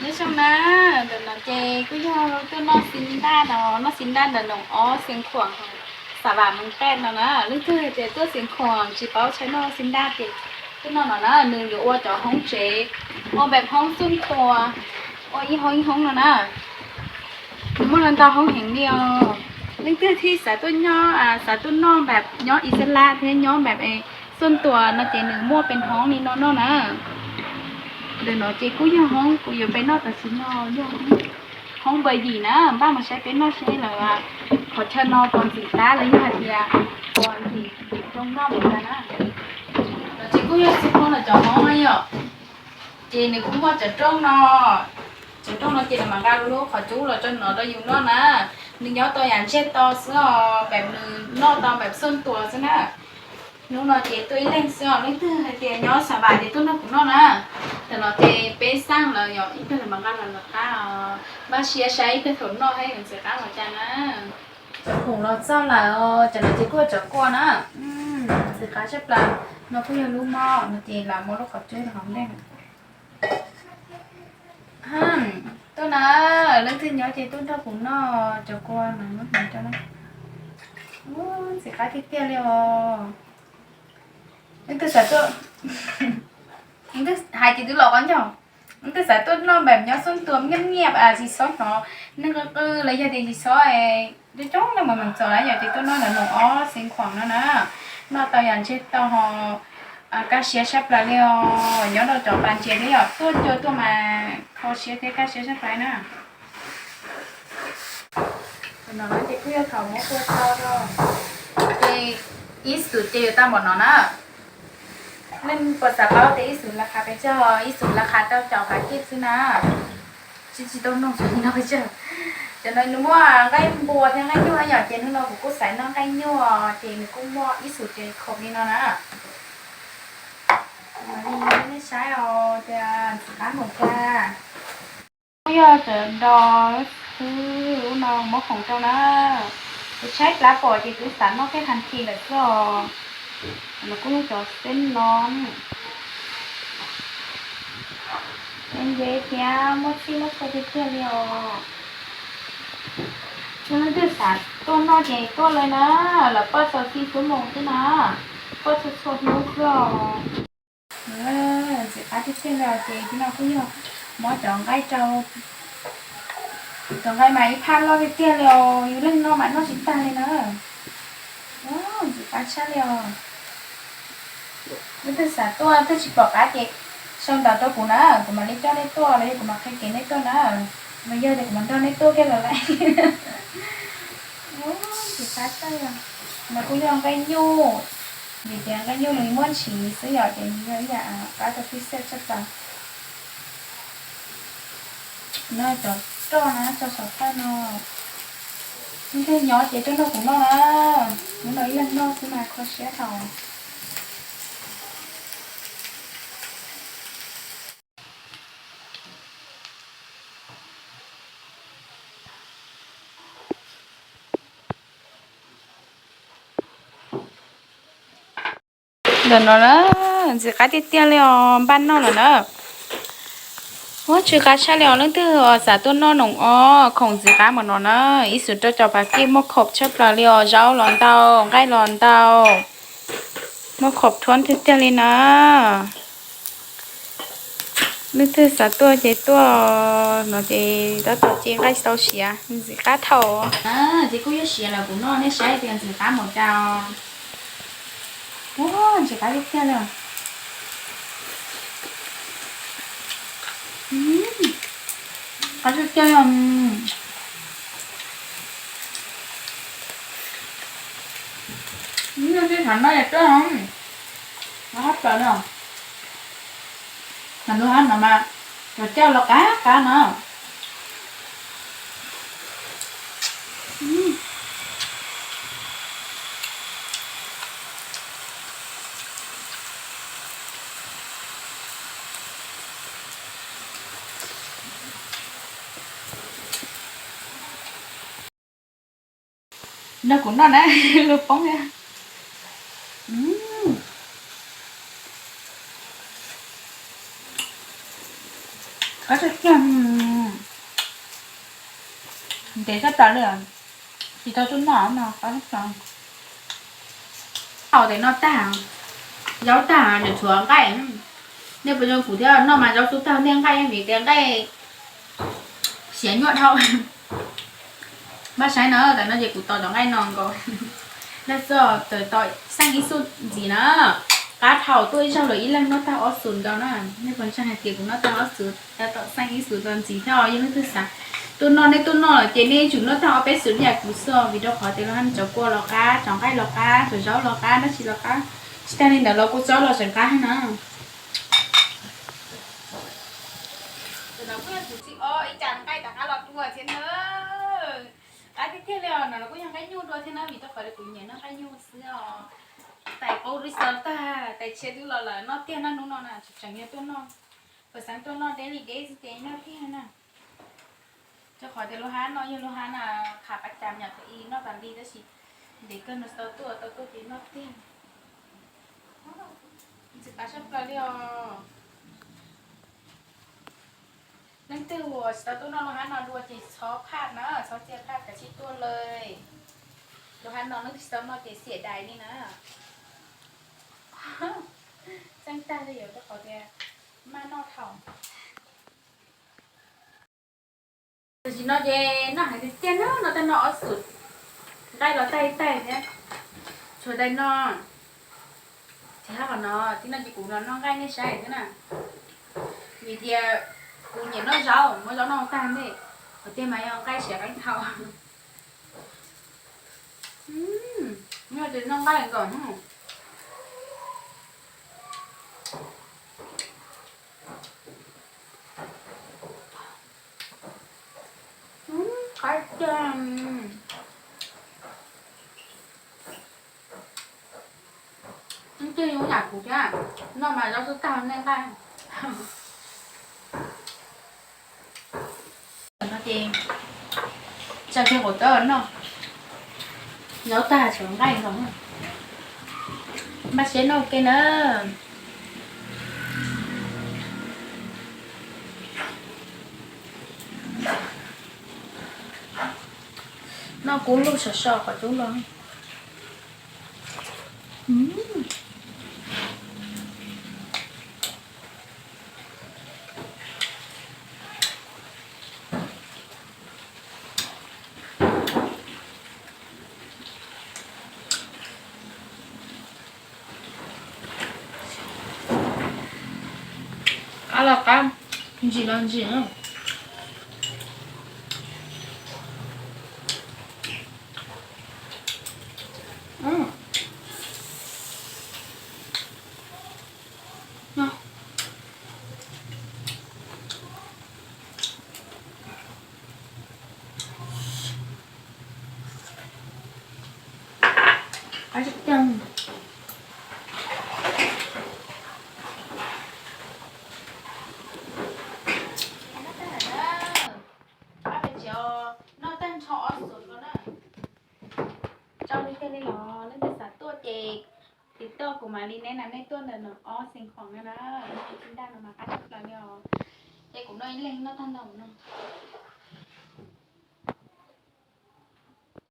Nyob zoo na, ntawm no ces kuj yog tuaj noj xis ntaj no, noj xis ntaj ntawm noom ob Xeev Khuam, Xav Vam Mees Paj no na. Leej twg hais tias tuaj Xeev Khuam tsis paub tshais noj xis ntaj ces tuaj noj no na, nws yuav ua cov hoob tsev, ua npeem hoob xuj ntua, ua ib hoob ib hoob no na. Nws muaj ntau hoob heev li os. Leej twg thiaj xav tuaj nyob, xav tuaj noj npeem nyob ib xab lab thiab nyob npeem xuj ntua no ces nws muaj peb hoob li no noj na. Ntawm no ces kuj yog hoob kuv yuav peb noj tam sim no, yog hoob npa yim na, npaj mus saib peb noj seb lawv qhov chaw no puas ntxim qab los yog hais tias puas ntxim zoo noj mus ntag na. No ces kuj yog xib hoob los cov hoob na yom. Ces nws kuj muaj cov rooj no, cov rooj no ces lawv mam nqa lub qhov cub los tso nov rau yus noj na. Nws nyob tau yam ntsiag to xwb os, npeem nws noj tau npeem xuj ntua xwb na. Hnub no ces tuaj ib leeg xwb os, leej twg hais tias nyob Xav Vam ces tuaj nrog kuv noj na. Tam no ces peb xeem lawm yom, ib pliag lawv mam nqa los lawv qab os. Npaj siab saib ib pliag thaum noj thiab yuav ntxim qab npaum cas na. Cov khoom los txog lawm os, cov no ces kuj cov kua na. Ntxim qab tshaj plaws, no kuj yog lub mob no ces lawv muab lub qhov cub rau hauv ntej. Tuaj na, leej twg nyob ces tuaj nrog kuv noj cov kua no, muab hnav rau na. Ntxim qab tiag tiag li os. Leej twg xav tuaj, leej twg hais ces twb los qhov ncauj. Leej twg xav tuaj noj npeem nyob xuj ntua nyiaj nyiaj tsis txhob hnov neeg qw qw los yog tias tsis txhob coob coob leej mas meem txom na yom, ces tuaj noj ntawm noom ob Xeev Khuam no na. Noj tau yam ntsiag to ho kaj siab tshaj plaws li os. Nyob rau cov pas ntses thiab yom, tuaj cua tuaj mas kho siab thiab kaj siab tshaj plaws na. Tam no ces kuj yog thaum muab kua tso rau, ces ib xus ces yuav tau npaum no na. Leej puas xav paub tias ib xus laj qha pes tsawg? Ib xus laj qha rau caum phav kij xwb na. Tsis tsis tau nug xus no pes tsawg. Cov no nws muaj nqaij npua thiab nqaij nyuj na yom, ces hnub no kuv kuj xaiv noj nqaij nyuj ces nws kuj muaj ib xus ces khoom li no na. Mam li nej saib os tias ntxim qab npaum cas. Kuj yog cov nro xwb, ub no muab khoom rau na. Kuv tshaib plab pom ces kuv xav noj tej hais kis lawm xwb os. Los kuj yog cov xeb no, ntev ntev thiab muaj txhij muaj txhua tiag tiag li os. Leej twg xav tuaj noj ces tuaj lawm na, lawv poj txhua txhua hnub xwb na, poj txhua txhua hnub xwb os. Ntxim qab tiag tiag li os, ces hnub no kuj yog muab cov nqaij rau, cov nqaij mas ib phaj loj tiag tiag li os, yus leej noj mas noj tsis tag li na. Ntxim qab tshaj li os. Leej twg xav tuaj twg tsis pom qab ces sau ntawv rau kuv na, kuv mam li coj nej tuaj los yog kuv mam qhia kev nej tuaj na, los yog tias kuv mam nrog nej tuaj kiag los lawm. Ntxim qab tshaj li os. No kuj yog nqaij nyuj, vim tias nqaij nyuj nws muaj ntshis xwb yom, ces nws yog ib yam qab rau pij xej tshaj plaws. No cov roj na, tso saum thawj no. Leej twg nyob ces tuaj nrog kuv noj na. Hnub no ib leeg noj xwb mas kho siab thaum. Ntawm no na, ntxim qab tiag tiag li os, npaj noj lawm na. Ua ntxim qab tshaj li os, leej twg xav tuaj noj noom ob khoom ntxim qab npaum no na, ib xus rau caum phav kij muaj khoom tshaj plaws li os, zaub los ntau, nqaij los ntau, muaj khoom thuab tiag tiag li na. Leej twg xav tuaj ces tuaj no ces tab tom ce nqaij tsis tau siav, ntxim qab thaum. Ces kuj yuav siav lawm kuv noj nej saib tias ntxim qab npaum cas. Ua ntxim qab tiag tiag li. Qab tiag tiag li. Nws tsis tham no yam tuaj no, no hab plaws no. Tham lub hab no mas cov cauj los qab qab no. Nrog kuv noj na, luag poob thiab. Qab tiag tiag, ntev tshaj plaws li, tsis tau tuaj noj no qab tshaj plaws. Haus tes no tag, zaub tag, nws tshuav nqaij. Nej puas zoo kuv thiab, noj mas zaub xub tag, nej nqaij vim tias nqaij siav nyuaj dhau. Maj saib na, tam no ces kuv tos cov nqaij no nkaus. Laj xoj tawm tau xeeb ib xub ntxiv na. Qab dhau tuaj ib zaug lawm ib leeg noj tag ob xus nkaus na. Nej puas ntseeg hais tias kuv noj tag ob xus, tau xeeb ib xus tau ntxiv thiab os. Yog leej twg xav tuaj noj, nej tuaj noj lawm ces nej yuav tsum noj tag ob peb xus ib yam kuv xwb, vim rau qhov tias luag hab cov kua los qab, cov nqaij los qab, cov zaub los qab, dab tsi los qab. Tsis tag li ntawd los kua txob los tseem qab thiab na. Tus no kuj yog tus thib ob ib cas nqaij rov qab los dua thiab na. Qab tiag tiag li os, no los kuj yog nqaij nyuj dua thiab na, vim rau qhov kuv nyiam noj nqaij nyuj xwb os. Tais qaub twb xav tag, tais tshiab twb los lawm, noj tiag na hnub no na, tseem yog tuaj noj, pes xeeb tuaj noj deb li deb xwb ces noj tiag na. Rau qhov tias lub hab no yog lub hab na, qhav qab cas nyam thaum ub noj tas li tab sis ntev kawg no tsis tau tuaj, tau tuaj ces noj tiag. Ntxim qab tshaj plaws li os. Leej twg uas tsis tau tuaj noj lub hab no dua ces txhob phav na, txhob txia phav, kav tsij tuaj li. Lub hab no leej twg tsis tau noj ces xiam dais li na. Txeeb tag li yog rau qhov tias maj noj thaum Tam sim no ces noj heev tiag tiag na, noj tag no ob xus, nqaij los tag ib taig thiab, tshuav daim no thiab qhov no. Tib no ces kuv los noj nqaij nej saib xwb na, vim tias kuv nyiam noj zaub, muab zaub noj tag ne, qhov tiag mas yog nqaij siav qeeb dhau. Noj ces noj nqaij nkaus. Qab tiag. Twb yog yam kuv thiab, noj mas zaub twb tag nej nqaij. No ces tsa kiag qaum tawb noj, zaub tag tshuav nqaij nkaus. Npaj siab noj ua ke na. Noj kub lug sov so qhov cub los. Qab los qab, ntsim los ntsim na. Qab tseem ceeb. Noj tag nrho ob xus ko na. Tsau li tiag li los leej twg xav tuaj ces tiv toj kuv mam li neb na, nej tuaj ntawm no ob xees khoom na na, ib ntaj no mas qab tshaj plaws li os. Ces kuv noj ib leeg noj tag ntau no.